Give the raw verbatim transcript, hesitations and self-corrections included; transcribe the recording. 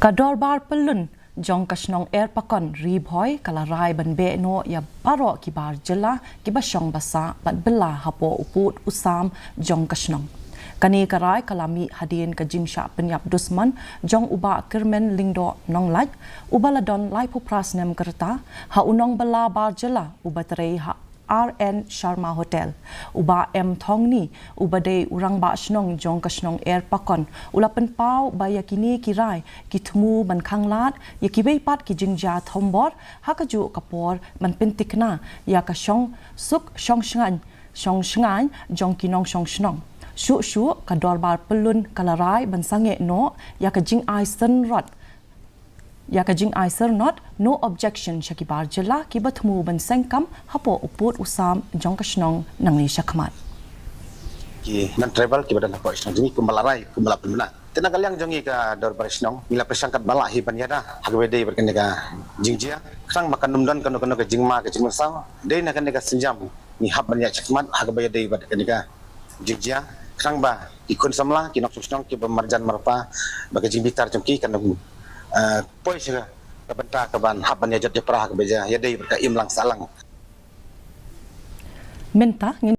Ka Dorbar Pyllun jong ka shnong Erpakon, Ri Bhoi, ka la rai ban beh noh ïa baroh ki bar jylla kiba shong basa bad bylla hapoh u pud u sam jong ka shnong. Kane ka rai ka la mih hadien ka jingshah pynïap dusmon jong u Bah Kyrmen Lyngdoh Nonglait, uba la don laiphew phra snem ka rta, ha u nongbylla bar jylla uba trei ha R N Sharma Hotel. U Bah M Thongni, uba dei u rangbah shnong jong ka shnong Erpakon, u la pynpaw ba ïa kine ki rai ki thmu ban khanglad ïa kiwei pat ki jingjia thombor, ha kajuh ka por ban pyntikna ïa ka shong suk shong shngaiñ, shong shngaiñ jong ki nongshong shnong. Shuh shuh, ka Dorbar Pyllun ka la rai ban sangeh noh ïa ka jingai syrnod, ïa ka jingai syrnod no objection sha ki bar jylla kiba thmu ban seng kam hapoh u pud u sam jong ka shnong nangne shakhmat. Ki non-tribal kiba don hapoh shnong jong ngi kumba la rai, kumba la pynbna. Te na ka liang jong ngi ka Dorbar Shnong, ngi la pyrshang katba lah hi ban ïada ha kaba ïadei bad kane ka jingjia. Khnang ba kan ym don kano kano ka jingma ka jingmynsaw, dei na kane ka sienjam ngi hap ban ïaid shakhmat ha kaba ïadei bad kane ka jingjia, khnang ba ki khun samla, ki nongshong shnong kiba marjan marpa, ba ka jingbitar jong ki kan ym, eh, poi sha ka bynta kaban hap ban ïajot ïapra ha kaba ïadei bad ka imlang sahlang. Mynta ngin